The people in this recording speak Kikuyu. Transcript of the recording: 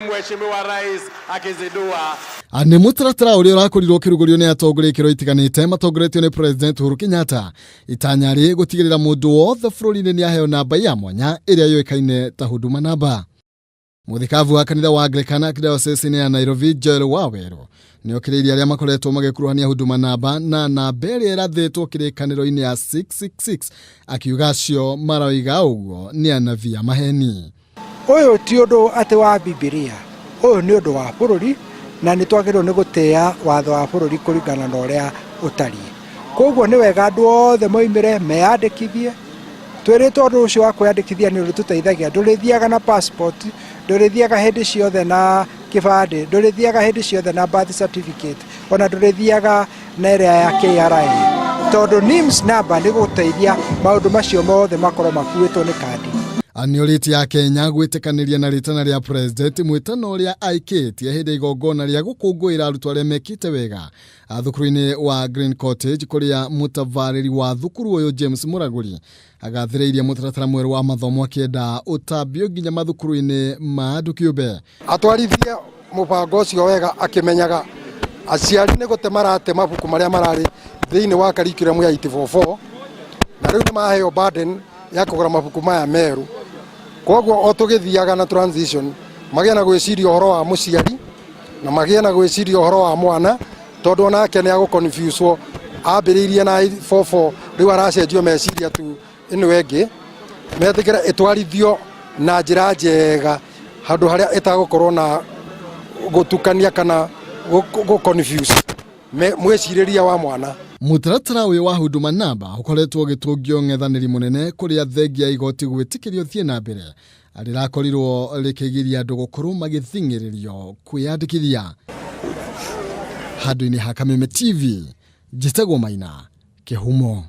Mheshimiwa Rais akizindua Nĩ mũtaratara ũrĩa ũrakorirwo ũkĩrugũrio nĩ atongoria ikĩro itiganĩte matongoretio nĩ President Uhuru Kenyatta. Itanya rĩ gũtigĩrĩra mũndũ wothe bũrũri-inĩ nĩ aheo namba ya mwanya ĩrĩa yũĩkaine ta Huduma Namba. Mũthikabu wa kanitha wa Anglican Archdiocese ya Nairobi Joel Waweru nĩ okĩrĩirie arĩa makoretwo magĩkuruhania Huduma Namba na namba ĩrĩa ĩrathĩtwo kĩrĩkanĩro-inĩ ya 666, akiuga acio maroiga ũguo nĩ anabii a maheni. Ũyũ ti ũndũ atĩ wa Bibilia, ũyũ nĩ ũndũ wa bũrũri, na nĩ twagĩrĩirwo nĩ gũtĩa watho wa bũrũri kũringana na ũrĩa ũtariĩ. Koguo nĩ wega andũ othe moimĩre meyandĩkithie. Twĩrĩtwo ũndũ ũcio wa kwĩyandĩkithia nĩ ũrĩtũteithagia, ndũrĩthiaga na passport, ndũrĩthiaga hĩndĩ ciothe na kĩbandĩ, ndũrĩthiaga hĩndĩ ciothe na birth certificate, ona ndũrĩthiaga na ĩrĩa ya KRA, tondũ NIMS number nĩ gũteithia maũndũ macio mothe makorwo makuĩtwo nĩ kandi. Nĩorĩtie Akenya gwĩtĩkanĩria na rĩtana rĩa President mwĩtano ũrĩa aikĩtie hĩndĩ ya igongona rĩa gũkũngũĩra arutwo arĩa mekĩte wega thukuru-inĩ wa Green Cottage, kũrĩa mũtabarĩri wa thukuru ũyũ James Mũragũri agathĩrĩirie mũtaratara mwerũ wa mathomo akĩenda ũtambio nginya mathukuru-inĩ ma andũ kĩũmbe. Atwarithie mũbango ũcio wega akĩmenyaga aciari nĩ gũte marate mabuku marĩa mararĩ thĩinĩ wa curriculum ya 844, na rĩu nĩ maheo burden ya kũgũra mabuku maya merũ. Koguo o tũgĩthiaga na transition, magĩe na gwĩciria ũhoro wa mũciari na magĩe na gwĩciria ũhoro wa mwana, tondũ onake nĩ agũconfuswo. Ambĩrĩirie na 44, rĩu aracenjio meciria tu ĩno ĩngĩ. Metĩkĩre ĩtwarithio na njĩra njega handũ harĩa ĩtagũkorwo na gũtukania kana gũ confuse mwĩcirĩria wa mwana. Mũtaratara ũyũ wa Huduma Namba ũkoretwo ũgĩtũngio ng'ethanĩri mũnene, kũrĩa thengia ya igoti gwĩtĩkĩrio thiĩ na mbere rĩrakorirwo rĩkĩgiria andũ gũkorwo magĩthing'ĩrĩrio kwĩyandĩkithia. Handũ-inĩ ha Kameme TV, njĩtagwo Maina Kĩhumo.